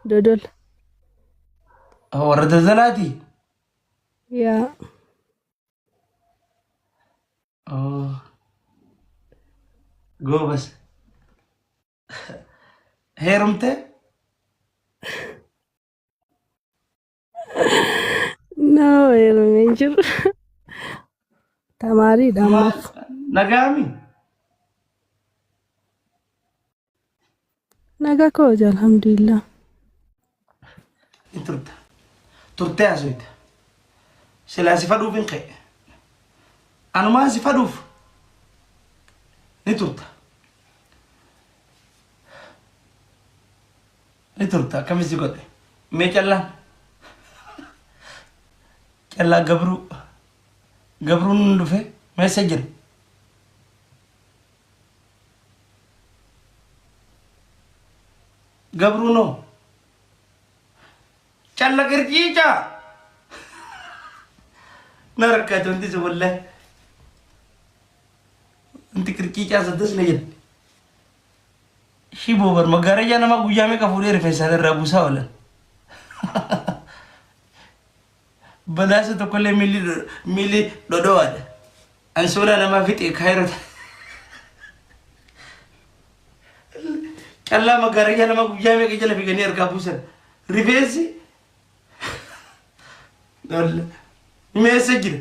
Dodola. Warra daldalaati? Yaa. Oh. Goobas. Heerumte? No, heerumee hin jiru. Tamaariidha ammaaf. Nagaami? Nagaa koo alhamdulillah. Hin turta. Turtee haasofta. Silaa si fadhuuf hin ka'e. Anumaa si fadhuuf ni turta. Ni turta akkami si godhe. Mee callaan. Callaa gabruu. Gabruun dhufe meessa jira. Gabruu noo. Calla qirciica. Na rakkaate wanti sun wallahi. Wanti qirciicaa saddas na jedhe. Shiboo bar maggaarajaa namaa guyyaa meeqa fuudhee rifeensaan irraa buusaa oolan. Balaasa tokkollee miilli miilli dhodhowaadha. Ansoolaa namaa fixee kaayirota. Callaa maggaarajaa namaa guyyaa meeqa jala fiiganii harkaa buusan. Rifeensi meessa jira.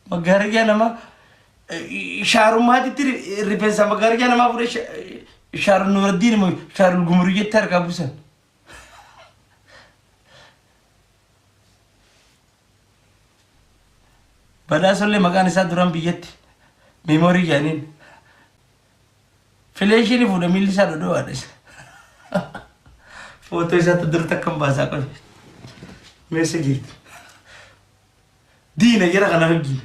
Maggaarajaa namaa shaarummaatitti rifeensa maggaarajaa namaa fuudhee shaarul nuraddiin immoo shaarul gumriyyetti harkaa buusan. Badhaasollee maqaan isaa duraan biyyatti meemoorii jedhaniin. Fileeshii ni fuudha miilli isaa dhodhowaadha isa. Footoo isaatti dur takka hin baasaa qabe. Meessa jirti. Diina jara kana wajjin.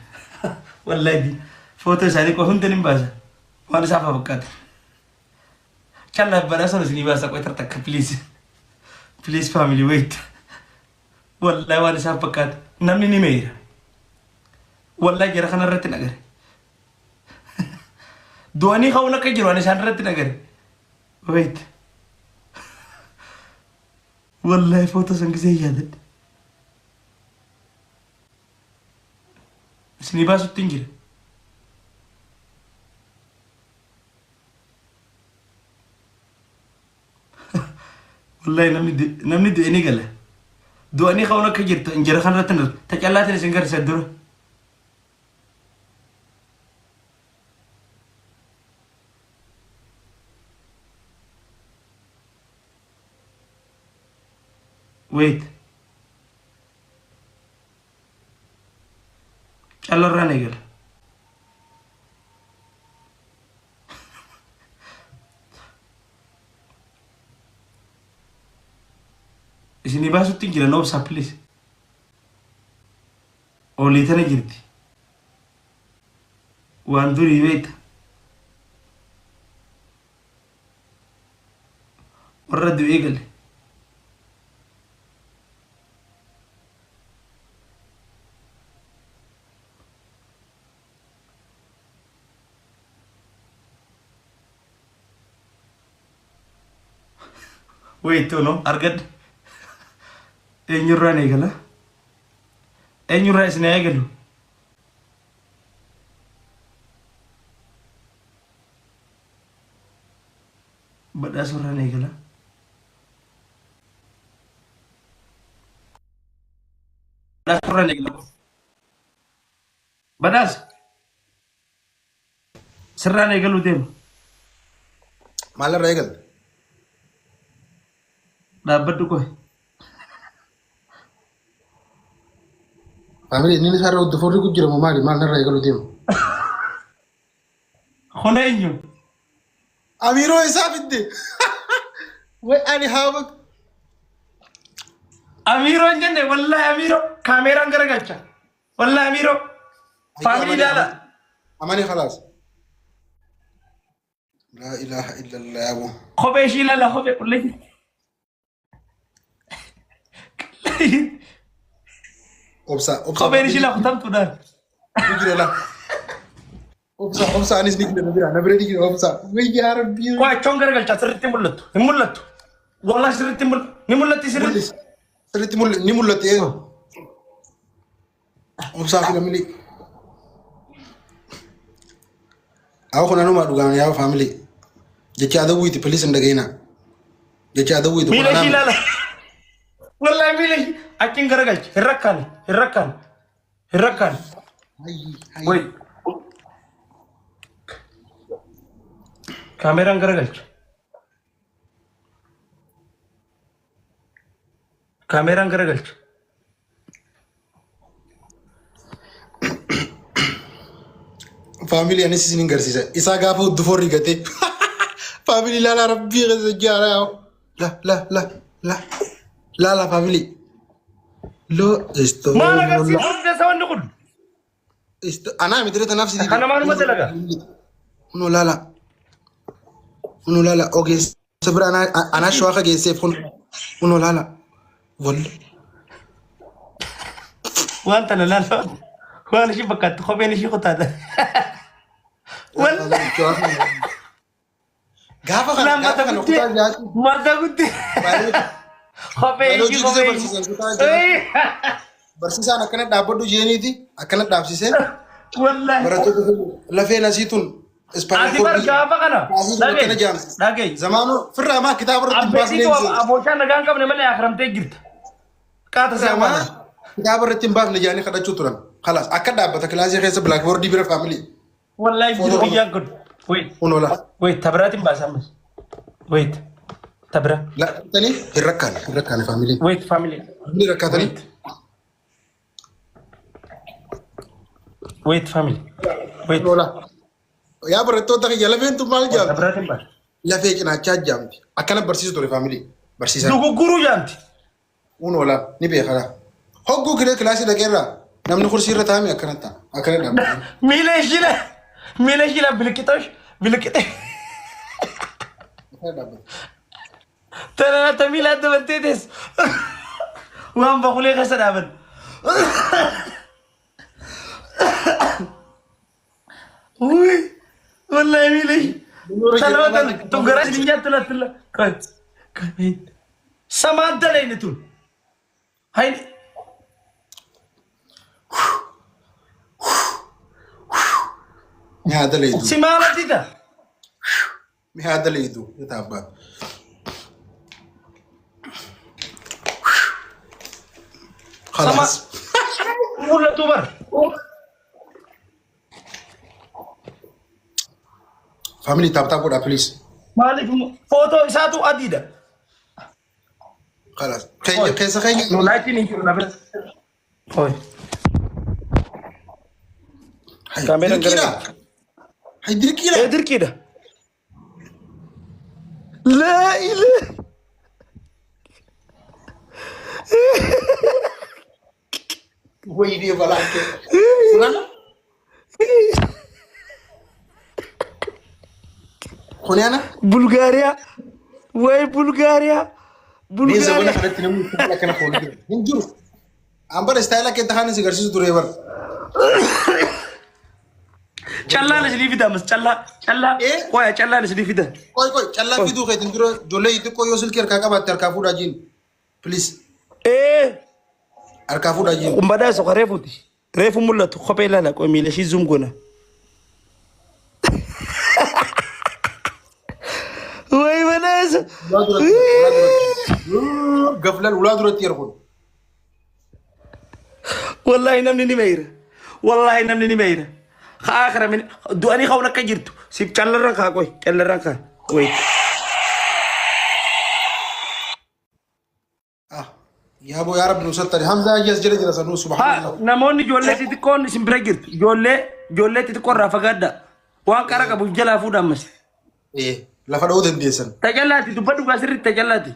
Wallahi diina. Footoo isaanii qofa hunda ni baasa. Waan isaa fakkaata. Callaa badhaasoon isinii baasa qoy takka please. Please family wait. Wallahi waan isaan fakkaata. Namni ni meera. Wallahi jara kana irratti nagare. Du'anii ka'uun akka jiru ani isaan irratti nagare. Wait. Wallahi footoo san gisee yaadadhe. Isinii baasutti hin jira. Wallahi namni namni du'e ni gala. Du'anii ka'uun akka jirtu injira kanarratti hin argu. Ta callaatiin isin garsiisa dura. Wait. Callarraan eegala. Isinii baasutti hin jiran obsa please. Olii tana jirti. Waan durii beekta. Warra du'ee gale. Wait, no, argadhe. Eenyurraan eegala? Eenyurraa isin haa eegalu? Badhaasurraan eegala. Badhaasurraan eegala. Badhaasa. Sirraan eegaluu deema. Maalirraa eegalte? Dhaabbadhu qoy. Faamilii inni isaarra hordofuu jira moo maali? Maal narraa eegaluu deema? Kun eenyu? Amiiroo isaa fidde. Way ani haaba. Amiiroo hin jenne wallahi Amiiroo kaameeraan garagalcha. Wallahi Amiiroo faamilii ilaala. Amani khalaas. Laa ilaaha illallah yaa boo. Kophee ishii ilaala kophee qulleetti. Obsa obsa. Kopheen ishii laa kutamtuudhaan. Jira laa. Obsa obsa anis ni jira na bira na bira ni jira obsa. Wayyaa rabbii. Qoy achoon garagalchaa sirriitti hin mul'attu. Hin mul'attu. Wallahi sirriitti hin mul'attu. Ni mul'atti sirriitti. Mul'isi. Sirriitti ni mul'atti ee. Obsaa fi lamilii. Haa kun anuma dhugaan yaa faamilii. Jecha adawwiiti please hin dhageenaa. Jecha adawwiiti kun Miila ishii anaa. ilaala. Wallahi miila ishii achiin garagalchi. Hin rakkaane. Hin rakkaane. Hin rakkaane. Hayyi hayyi. Wait. Kaameeraan garagalchi. Kaameeraan garagalchi. Faamilii anis isin hin garsiisa. Isaa gaafa huddufoo rigatee. Faamilii laalaa rabbii keessa jaaraa. La la la la. Laala faamilii. Loo esto. Maal agarsiisuu dandeessa wanni kun? Esto. Anaa miti tanaaf si Kana maaluma dalaga? Kunoo laala. Kunoo laala ogeessa bira anaa shawaa ka geesseef kun kunoo laala. Walla. Waan tana laala. Waan ishii fakkaattu kopheen ishii kutaadha. Walla. Gaafa kana Lama gaafa kana guddee. kutaa jaati. Mata guddee. Kophee Baayoloojii ishii gisee kophee barsiisan kutaa ishii. jaati. Barsiisaan akkana dhaabbadhu jeeniiti akkana dhaabsisee Wallahi. barattoota lafeen asii tun Ati bar gaafa kana. Asii tun akkana Dhagee. jaamsise. Dhagee. Zamaanuu firraa maa kitaaba irratti hin baasnee Abbeetiitu hin abooshaa nagaa hin qabne malee akramtee jirta. Qaata si Firraa maa awwaalan. kitaaba irratti hin baafne jaanii kadhachuu turan. Kalaas akka dhaabbata kilaasii keessa bilaakboordii bira faamilii. Wallahi jiru kiyyaan kun. Wait. Kun ola. Wait, tabiraatiin baasa ammas. Wait. Tabira. Lakkatanii hin rakkaane hin rakkaane faamilii. Wait family. Ni rakkatanii. Wait. Wait family. Wait. Kun ola. Yaa barattoota kiyya lafeen tun maal jaamti? Tabiraatiin baasa. Lafee cinaachaa jaamti. Akkana barsiisu ture faamilii. Barsiisaan. Dugugguruu jaamti. Kun ola ni beekala. Hogguu kilee kilaasii dhaqeerraa namni kursii irra taa'ame akkana ta'a. Akkana dhaabbata. Miila ishiila miila ishiila bilqixoosh bilqixee. Akkana dhaabbata. Tanana miila adda bantee teessu. Waan baqulee keessa dhaaban. Wuy wallahi miila ishii. Tanama tan tun garaa isin nyaattu laatti la. Qoy. Qoy. Samaan dalayne tun. Hayni. Mi'a dalaydu. Si maalati ta? Mi'a dalaydu. Taabbaat. Sama. Khalaas. Mul'atu bar. Family tap tap godhaa please. Maaliif footoo isaatu adiidha. Khalaas. Keenya keessa keenya. No laayitiin hin jiru na bira. Oi. Hay, Kaameeraan Dirqiidha. gara Hay dirqiidha. Ee dirqiidha. Laa ilaa. Waynee balaa kee. Kunana? Kuni ana? Bulgaariyaa. Wayi Bulgaariyaa. Mee zabana Bulgaariyaa. kanatti namni istaayila akkana foolu jira. Hin jiru. An bara istaayila akka itti kaan si agarsiisu ture bara. Callaan isinii fida ammas callaa callaa Eh? qoya callaan isinii fida. Qoy qoy callaa fiduu keetiin dura ijoollee xixiqqoo yoo silkii harkaa qabaatte harkaa fuudhaa jiin. Please Ee harkaa fuudhaa jiin. kun badhaasa ka reefuuti. Reefu mul'atu kophee ilaala qoy miila ishii zoom goona. Wayi badhaasa. Ulaa duratti ulaa duratti. Gaflan ulaa duratti erguun. Wallahi namni ni meeyra. Wallahi namni ni meeyra. Ka akira min du'anii ka'uun akka jirtu siif callarran kaa qoy callarran kaa. Wait. Ah yaa boo yaa rabbi nu sattari. Hamzaa ayyaas jala jira sanuu Ha subhaanallah. namoonni ijoollee xixiqqoon isin bira jirtu. Ijoollee ijoollee xixiqqoo irraa fagaadha. Waan qara qabuuf jalaa fuudha ammas. Eh lafa dha'uu dandeessan. Tajallaati dubbadhu gaa sirriitti tajallaati.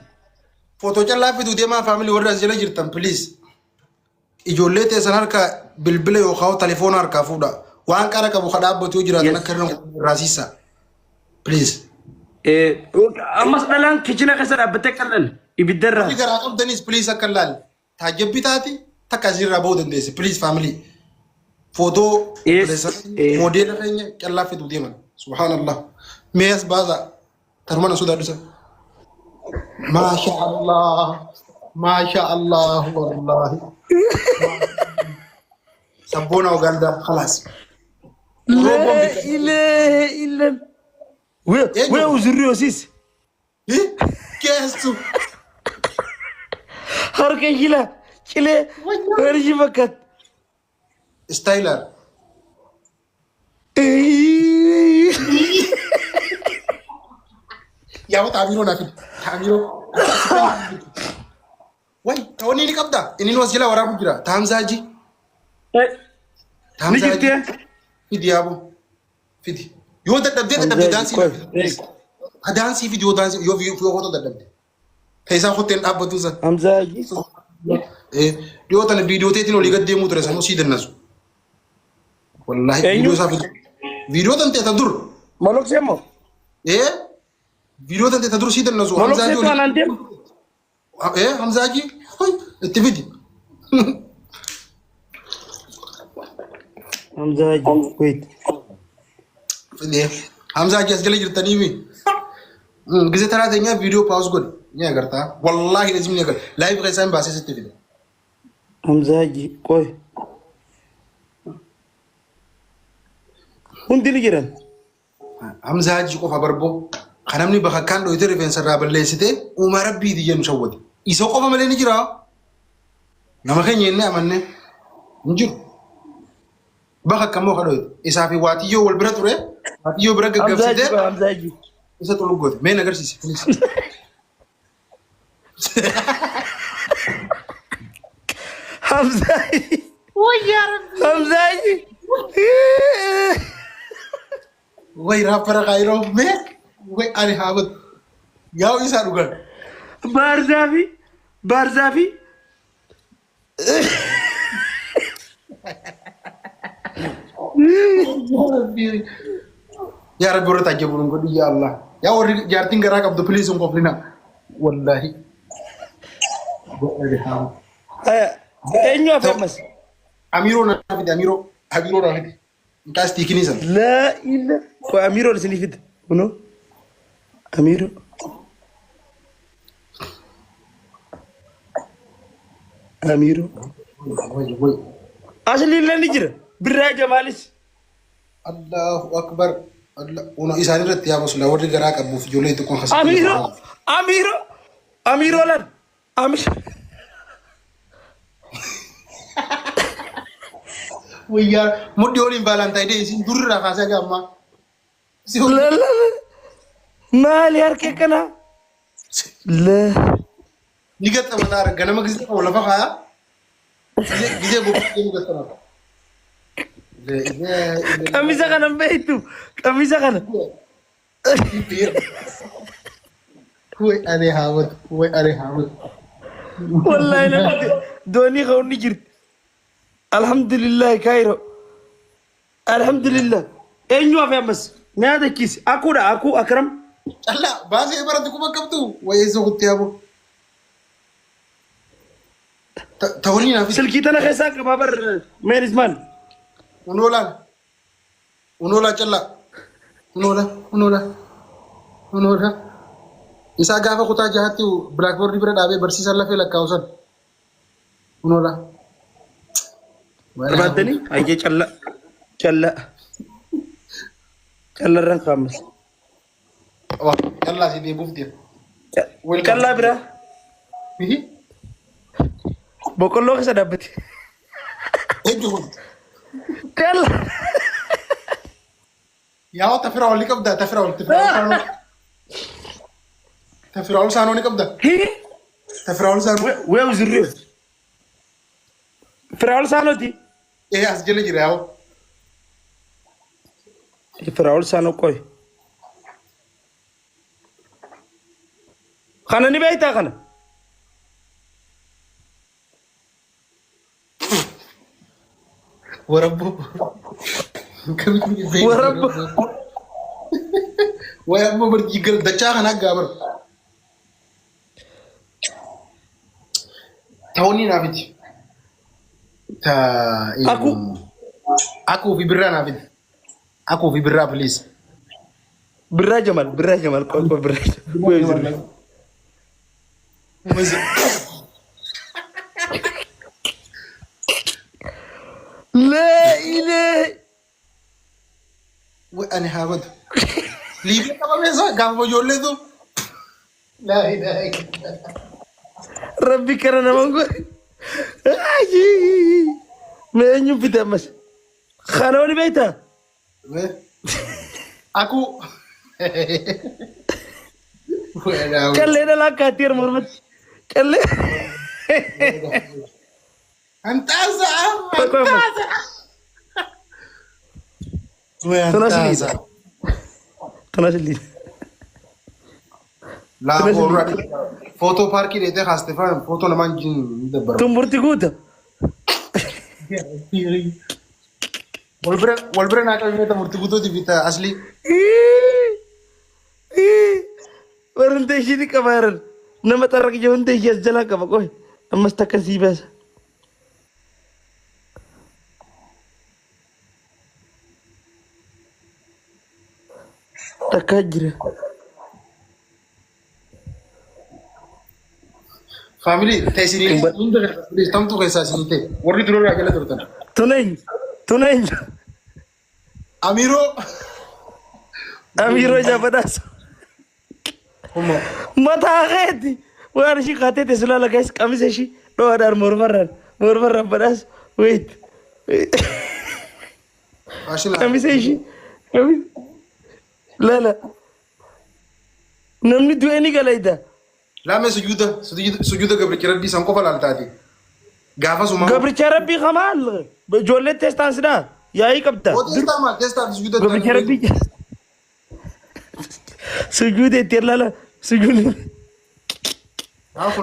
Footoo callaa fiduu deemaa faamilii warri as jala jirtan please. Ijoollee teessan harka bilbila yookaan telefoona harkaa fuudha. Waan qara qabu ka dhaabbatu yoo jiraatan Yes. akka irra raasisa. Please. Ammas dhalaan kichina keessa dhaabbattee qal'al ibidda irraa. Warri garaa qabdanis please akka hin laalle. Taajjabbii taati takka asirraa bahuu dandeessi. Please family. Footoo Yes. obboleessa keenya moodeela keenya callaa fiduu deeman. Subhaanallah. Mee as baasaa. Tanuma na sodaadhu isa. Maasha Allah. Maasha Allah wallahi. Sabboona Ugaandaa khalaas. Roobboon Laa bita. ilaaha illallah. Wee Eenyu? wee uzurri hosiis. Keessu. Harka jila cilee warji fakkaata. Istaayilaar. Yaa xaamiroo naa fidi. Xaamiroo. Way ta'oonni ni qabda. Inni nu as jala waraabu jira. Taamsaaji. Ni jirti. Fidi yaaboo. Fidi. Yoo dadhabdee dadhabde daansii Qoy. Ha daansii fidi yoo daansii yoo yoo footoo dadhabde. Keessaa kotteen dhaabbatu san. Hamzaaji. Dhiyoo tana viidiyoo teetiin olii gad deemuu ture sanuu sii dannasu. Wallaahi Eenyu? viidiyoo isaa fidi. Viidiyoo tan ta'e ta dur. Maloksee moo? Viidiyoo tan ta'e ta dur sii dannasu. Maloksee Hamzaaji tu anaan deemu? Hamzaaji hoy itti fidi. Hamzaaji. Wait. Fidi. Hamzaaji as jala jirtanii mi? Gise taraa teenyaa viidiyoo paawus godhi. Ni agartaa. Wallaahi lazim ni agarta. Laayiv keessaa hin baasee sitti fida. Hamzaaji. Qoy. Hundi ni jiran. Hamzaa Hajji qofa barboo. Kan namni bakakkaan dhoyte rifeensa irraa balleessite uumaa rabbiiti jennu shawwate. Isa qofa malee ni jira. Nama keenya inni amanne hin jiru. Bakakka immoo ka dhoyte. Isaa fi waatiyyoo wal bira ture. Waatiyyoo bira Hamzaa Hajji gaggabsite qofa Hamzaa Hajji. isa xulug goote. Mee na agarsiisi please. Hamzaa Hajji. Hamzaa Hajji. Way raappara kaayiroo mee way ani haa godhu. Yaa'u isaa dhugan. Baarzaafi baarzaafi Yaa Rabbi warra taajjabu nun godhi yaa Allah. Yaa warri jaartiin garaa qabdu please hin koflina. Wallaahi. Eenyu hafe ammas? Amiroo naa fide Amiroo. Amiroo naa fide. Mucaa istiikinii sana. Laa ila. Qoy Amiroon isinii fida. Kunoo. Amiroo. Amiroo. Way way. Asli illee ni jira. Birraa Jamaalis. Allahu akbar. Allah. Uno isaan irratti yaa bosola warri garaa qabuuf ijoollee xiqqoon kasatti. Amiroo. Amiroo. Amiroo lan. Amir. Wayyaa mudhii waliin baalaantaayidee isin durrirraa kaasee haga ammaa. Si La la la. Maali harki akkanaa? La. ni gaxxamata ara ganama gisee qabu lafa kaayaa. Gisee gisee bobba'ee ni gaxxamata. Qamisa kana hin beektu. Qamisa kana. Way ani haawwatu way ani haawwatu. Wallaahi namni doonii ka'uun ni jirti. Alhamdulillah Kaayiroo. Alhamdulillah. Eenyu hafe ammas? Na yaadachiisi. Akuudha akuu akram. Callaa baasee baratti kuma qabdu wayii isa kuttee aboo. Ta'uun naaf Silkii tana keessaa qabaa bar meenismaan. unoolaan unoola callaa unoola unoola unoola. Isaa gaafa kutaa jahatti blackboard bira dhaabee barsiisaan lafee lakkaa'u san unoola. Barbaaddanii hayyee callaa callaa callarraan kaa'amas. Callaa si deebuuf deema. Callaa biraa boqqolloo keessa dhaabbate. Eenyu kun? Callaa. Yaa tafiraa ol ni qabda tafiraa ol tafiraa ol saanoo. Tafiraa ol saanoo ni qabda. Tafiraa ol saanoo. Wee uzurree. Firaa'ol Saanooti. Ee as jala jira yaa'u. Firaa'ol Saanoo qoy. Kana ni beektaa kana? Warabboo. Warabboo. Way amma barjii gal dachaa kana aggaa bar. Ta'uun ni naafiti. Ta Aku. Akuu fi birraa naa fidi. Akuu fi birraa please. Birraa Jamal, Birraa Jamal, qoy qoy Birraa. Where is it? Laa ilaaha. Way ani haa badu. Liibii qabame isaa gaafa ijoolleetu. Laa ilaaha illallah. Rabbi kana nama godhe. Mee eenyuun fite ammas? Kana wali beektaa? Mee. Akuu. Way ani haa badu. Callee dhalaa akkaatti yeroo mormatti. Callee. Hanxaasa. Qoy qoy ammas. Way Tana hanxaasa. siliidha. Tana siliidha. Laa Tana boorraa. siliidha. Footoo paarkii dheetee kaaste faan footoo namaan jin dabbarama. Tun murti guuta. Wal bira wal bira naa qabee ta murtii guutuuti fi ta aslii. Warri hunda ishii ni qaba jiran. Nama xarra kiyya hunda ishii as jalaa qaba qoy. Ammas takka sii baasa. Takkaa jira. Faamilii ta'e isinii hunda keessaa please tamtuu keessaa isinii ta'e warri durarraa jala turtan. Tun eenyu? Tun eenyu? Amiiroo. Amiiroo jaabadhaas. Humna. Mataa keeti. Waan ishii kaatee teessu laala gays qamisa ishii dho'aadhaan mormarraan mormarraan badhaas wait. Faashina. Qamisa ishii qamisa laala namni du'ee ni galayda. Laamee sujuuda sujuuda gabricha rabbii san qofa laaltaati. Gaafa sumaa. Gabricha rabbii kamaal ijoollee teestaan sidhaa yaa'ii qabda. Oo teestaa maal teestaa fi sujuuda Gabricha rabbii sujuuda itti laala sujuuda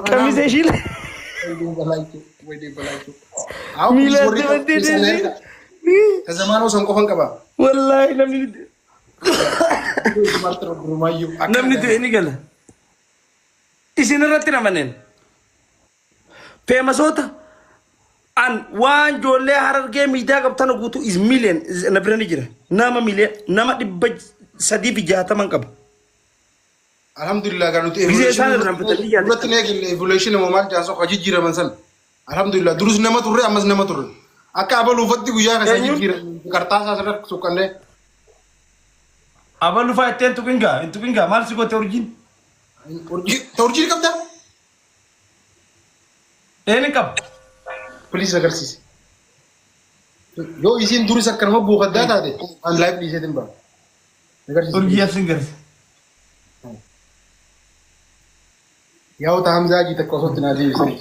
qamisa ishii miila dabaddee deemee. Zamaanoo san qofan qaba. Wallaahi namni namni du'e ni gala. Isin irratti namaneen. Feemasoota an waan ijoollee harargee miidiyaa qabtana guutuu is million na bira ni jira. Nama miliyoon nama 360 qaba. Alhamdulillah gaa nuti Gisee isaan irraanfatanii yaadatan. duratti ni eegalle evolution moo maal jaasoo hojii jijjiiraman san. Alhamdulillah durus nama turre ammas nama turre. Akka abaluufatti guyyaa keessa Eenyuun? jijjiiraman qarxaasaa asirratti suqqannee. Abaluu fa'aa ittiin tuqin gaa hin tuqin gaa maal si goote urjiin? Urjii ta urjii qabdaa? Een hin qaba. Please agarsiisi. Yoo isiin duris akkanuma buufaddaa taate an live dhiiseetiin ba'a. Agarsiisi. Urjii absin garsi. Yaa'u ta Hamzaa Hajii takka osoo itti naa deebisanii.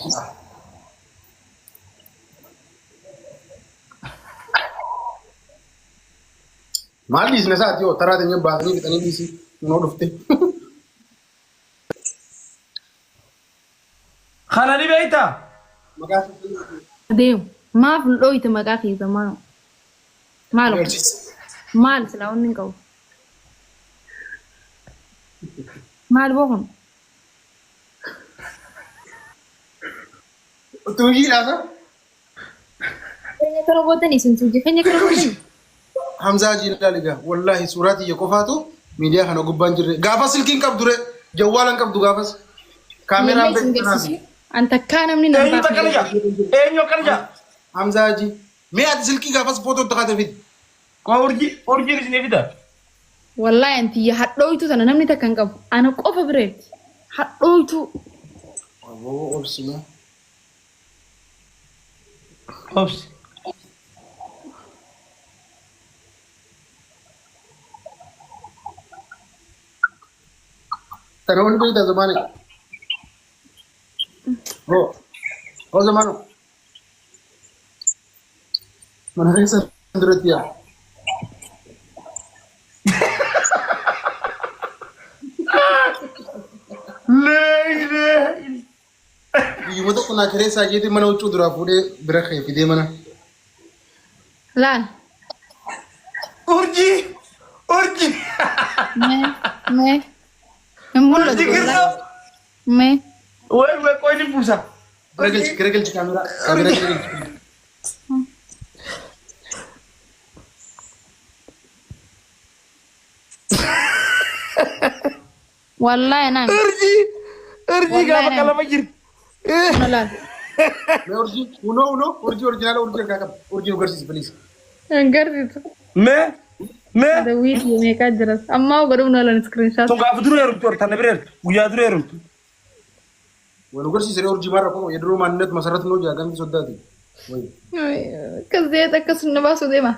Maal dhiisna isaati yoo taraa teenya baasanii fixanii dhiisii noo dhufte. Kana ni beektaa? Maqaa Deemu. Maaf nu dhooyte maqaa keessa maal? Maal agarsiisa. maal silaa wanni hin qabu. Maal boo kun? Tuujii dhaasa. Keenya kana gootanii isin tuujii keenya kana gootanii. Hamzaa Hajii ilaali gaa wallaahi suuraa tiyya qofaatu miidiyaa kana gubbaan jirre gaafa silkiin qabdu re jawwaalan qabdu gaafas kaameraan Wallahi isin beektu garsiisu. An takkaa namni nan Eenyutu akkana jaa? Eenyu akkana jaa? Hamzaa Hajii mee ati silkii gaafas footoo itti kaate fidi Koo urjii urjiin isinii fida. Wallahi an tiyya hadhooytuu tana namni takka hin qabu. Ana qofa bireetti. Hadhooytuu. Aboo obsima Obsi. Tana wani beektaa zamaani hoo hoo zamaano mana keessa duratti yaa Laa ilaaha Guyyuma tokko naa kireessaa jeetii mana huccuu duraa fuudhee bira kee fidee mana. Laal. Urjii! Urjii! Mee. Mee. Hin mul'atu. Urjii wallahi. kirsaa! Mee. Way way qoy ni buusa. Gara galchi gara galchi kaameraa kaameraa gara galchi. Wallaahi anaa miti. Urjii urjii Wallaahi gaafa anaa qalama jirti. Kun laal. Mee urjii unoo unoo urjii orjinaala urjii harkaa qaba. Urjii nu garsiisi please. Hin garsiisu. Mee mee Dawiitii meeqaa jiras. Ammaa godhuun oolan screenshot. tun gaafa dura heerumtu tana bira heertu guyyaa dura heerumtu. Wal nu garsiisi ree urjii maal rakkoo የድሮ ማንነት መሰረት ነው ጃጋሚ ሶዳቲ ወይ Akkas zeet akkas nu baasuu deema.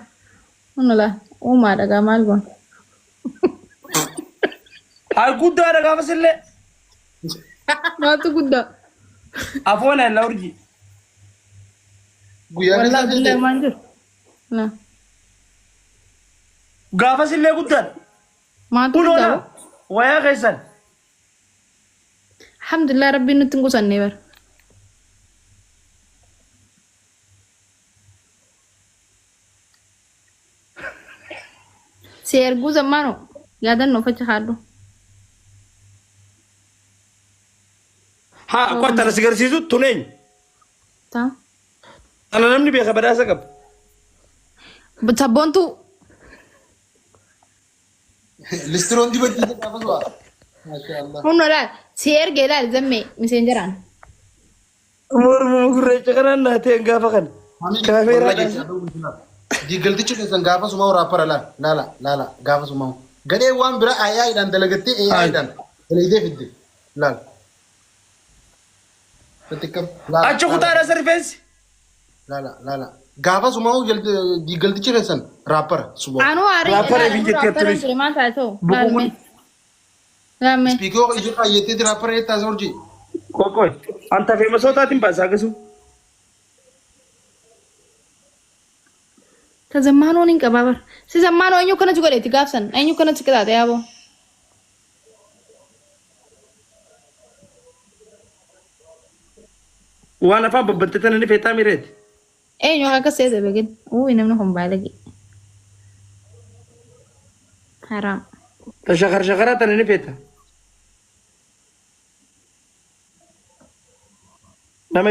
Kun laal. Uumaa dhagaa maal goon. Haa guddaadha gaafas illee. Maaltu guddaa. Afoon ella urjii. ጉያ Wallaahi billahi maal jiru. Laa. Gaafas illee guddaadha. Maaltu Kun guddaa? oolaa wayaa keessan. Alhamdulillah rabbiin nutti hin qusannee bara. Si erguu zammaanoo yaadannoo fachi haadhu. Haa qotta tana si garsiisu tun eenyu? Taa. Tana namni beeka badhaasa qaba. Sabboontuu ሊስትሮን ዲበጂ ጋፈሷ ማሻአላህ humna laal si ergee laal zammee miseenjeraan. Morma gurraacha kanaan naa ta'een gaafa kana. Kaameeraa Diigaltichi keessan gaafa sumaa raappara laal laala laala gaafa sumaa gadhee waan bira AIdhaan dalagattee AIdhaan dalaydee fidde laal. Xixiqqam laala Achi kutaadha isa rifeensi. laala laala gaafa sumaa diigaltichi keessan raappara sumaa. Anuu aarii Raappara eebii jettee raappara turis. ture maal taate ta'u Buquu laalme. Laalme. Ispiikoo ija kaayyettee raappara jettaa isa hojii. Qoqqoy. Anta feemasootaatiin baasaa gasu. Ta zammaanoon hin qabaa bara. Si zammaanoo eenyu kanatti godheeti gaafsan eenyu kanatti qixaaxe yaaboo. Waan afaan babbatte tana ni feetaa mireeti. Eenyu akka seete beekin. Uui namni kun baalage. Haraam. Ta shakar shakaraa tana ni feeta. Nama